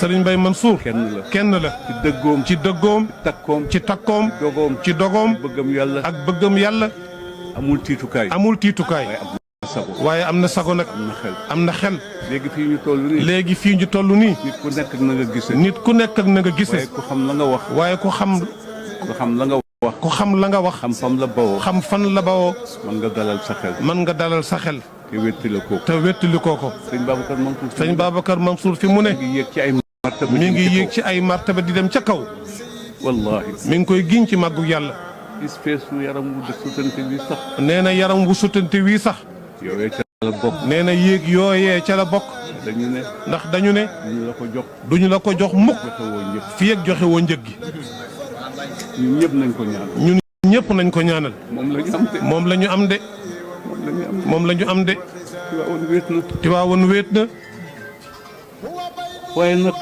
Serigne Mbaye Mansour kenn la ci dëggoom ci takkoom ci dogoom ak bëggam yàlla amul tiitukaay waaye am na sago nag am na xel léegi fii ñu toll nii nit ku nekk ak na nga gisee waaye ku xam la nga wax xam fan la bawoo mën nga dalal sa xel te wettali ko sëñ Babacar Mansour fi mu ne mi ngi yéeg ci ay martaba di dem ca kaw wallaahi mi ngi koy giñ ci màggu yàlla nee na yaram wu sutante wii sax nee na yéeg yooyee ca la bokk ndax dañu ne duñu la ko jox mukk fii ak joxe woo njëg gi ñun ñëpp nañ ko ñaanal moom la ñu am de Tiwaawoon wéet na waaye nag